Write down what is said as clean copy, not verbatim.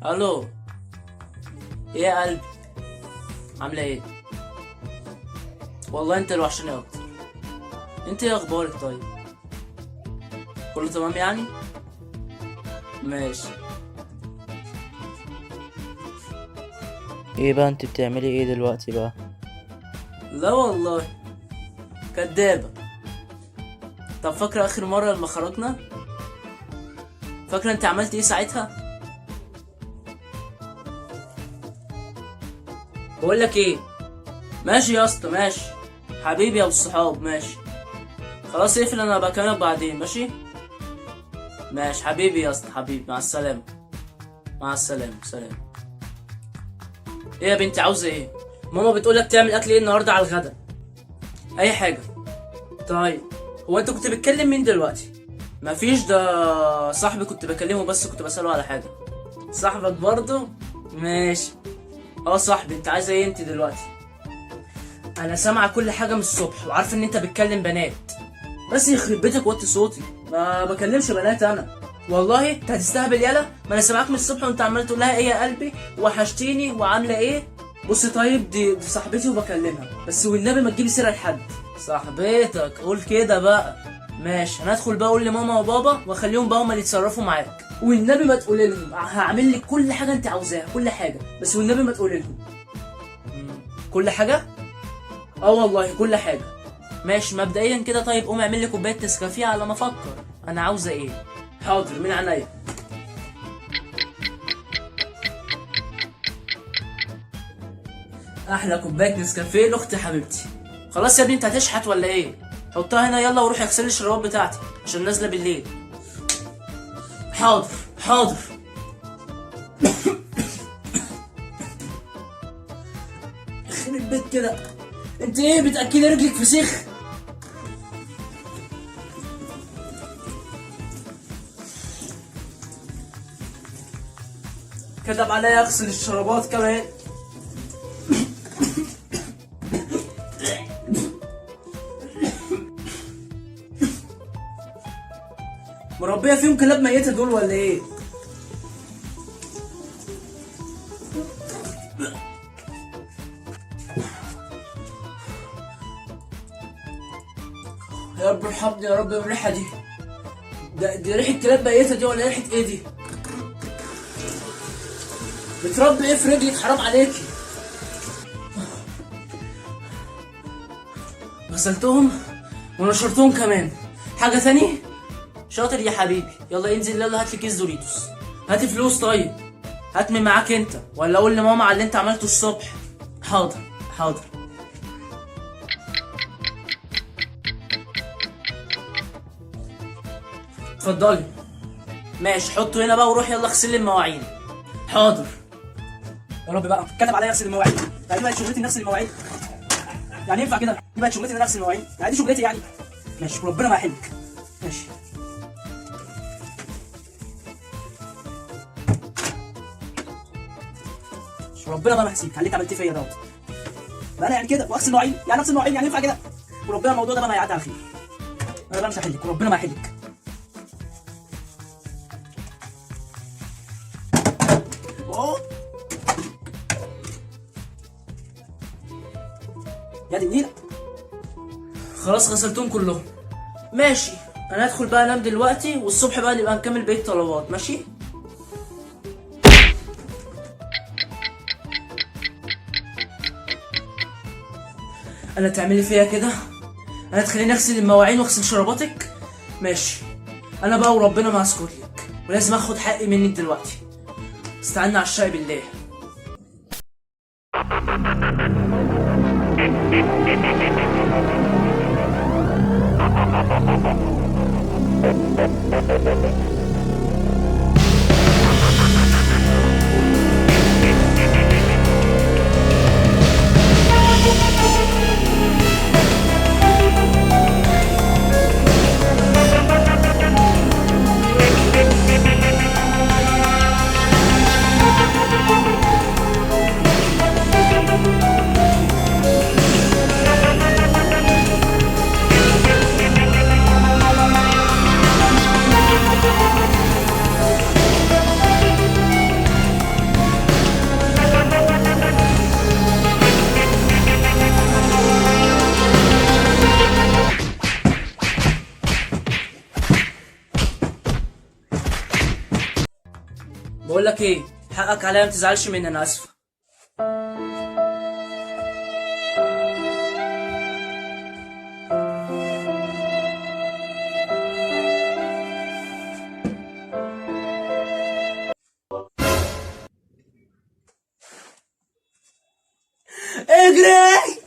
الو، ايه يا قلبي؟ عامله ايه؟ والله انت اللي وحشاني اكتر. انت ايه اخبارك؟ طيب كله تمام يعني؟ ماشي. ايه بقى انت بتعملي ايه دلوقتي بقى؟ لا والله كدابه. طب فاكره اخر مرة لما خرجنا؟ فاكره انت عملت ايه ساعتها؟ بقول لك ايه، ماشي يا اسطى، ماشي حبيبي يا ابو الصحاب، ماشي خلاص اقفل، انا بكلمك بعدين. ماشي ماشي حبيبي يا اسطى، حبيبي، مع السلامة، مع السلامة، سلام. ايه يا بنتي عاوزه ايه؟ ماما بتقولك تعمل اكل ايه النهارده على الغدا؟ اي حاجة. طيب هو انت كنت بتكلم مين دلوقتي؟ مفيش، ده صاحبي كنت بكلمه، بس كنت بساله على حاجة. صاحبك برضه؟ ماشي. صاحبي. انت عايزه ايه انت دلوقتي؟ انا سامعه كل حاجة من الصبح وعارفه ان انت بتكلم بنات، بس يخرب بيتك وطي صوتي، ما بكلمش بنات انا. والله انت هتستهبل؟ يالا ما انا سامعاك من الصبح وانت عمال تقول لها ايه يا قلبي وحشتيني وعامله ايه. بصي طيب دي صاحبتي وبكلمها، بس والنبي ما تجيبي سيره لحد. صاحبتك؟ قول كده بقى. ماشي، انا هدخل بقى اقول لماما وبابا واخليهم بقى هما اللي يتصرفوا معاك. والنبي ما تقولي لهم، هعمل لك كل حاجة انت عاوزاها، كل حاجة، بس والنبي ما تقولي لهم. كل حاجة؟ والله كل حاجة. ماشي مبدئيا كده. طيب قوم اعمل لي كوباية نسكافيه على ما افكر انا عاوزه ايه. حاضر من عينيا. احلى كوباية نسكافيه لاختي حبيبتي. خلاص يا ابني انت هتشحت ولا ايه؟ حطها هنا يلا وروح اغسلي الشرابات بتاعتي عشان نازله بالليل. حاضر حاضر. يخرب بيت كده، انت ايه بتاكلي رجلك فسيخ؟ كتب عليا اغسل الشرابات كمان. مربيه فيهم كلاب ميته دول ولا ايه؟ يا رب ارحمني يا رب من الريحة دي. دي ريحه كلاب ميته دي ولا ريحه ايه دي؟ بتربي ايه في رجلك؟ حرام عليكي. غسلتهم ونشرتهم كمان. حاجة ثانية؟ شاطر يا حبيبي. يلا انزل، يلا هات لي كيس دوريتوس. هات فلوس. طيب هات من معاك انت ولا اقول لماما على اللي انت عملته الصبح؟ حاضر حاضر. اتفضلي. ماشي حطه هنا بقى وروح يلا اغسل لي المواعين. حاضر. يا رب بقى كتب عليا اغسل المواعين. يعني دي بقت شغلتي ان اغسل المواعين؟ يعني ينفع كده؟ دي بقت شغلتي ان انا اغسل المواعين؟ يعني دي شغلتي يعني؟ ماشي وربنا ما يحلك. ماشي. وربنا بقى ما هسيبك على اللي انت عملتيه فيا دوت. بقى انا يعني كده واغسل مواعين؟ يعني اغسل مواعين يعني ينفع كده؟ وربنا الموضوع ده بقى ما هيعدي على خير. انا بقى مش هحلك وربنا ما هيحلك. يا دي النيلة. خلاص غسلتهم كلهم. ماشي انا هدخل بقى انام دلوقتي والصبح بقى نبقى نكمل بقية الطلبات. ماشي. انا تعملي فيا كده؟ انا تخليني اغسل المواعين واغسل شراباتك؟ ماشي انا بقى وربنا ما هسكت لك، ولازم اخد حقي منك دلوقتي. استنى على الشاي بالله. بقول لك ايه، حقك عليا، ما تزعلش مني، انا اسفه. اجري.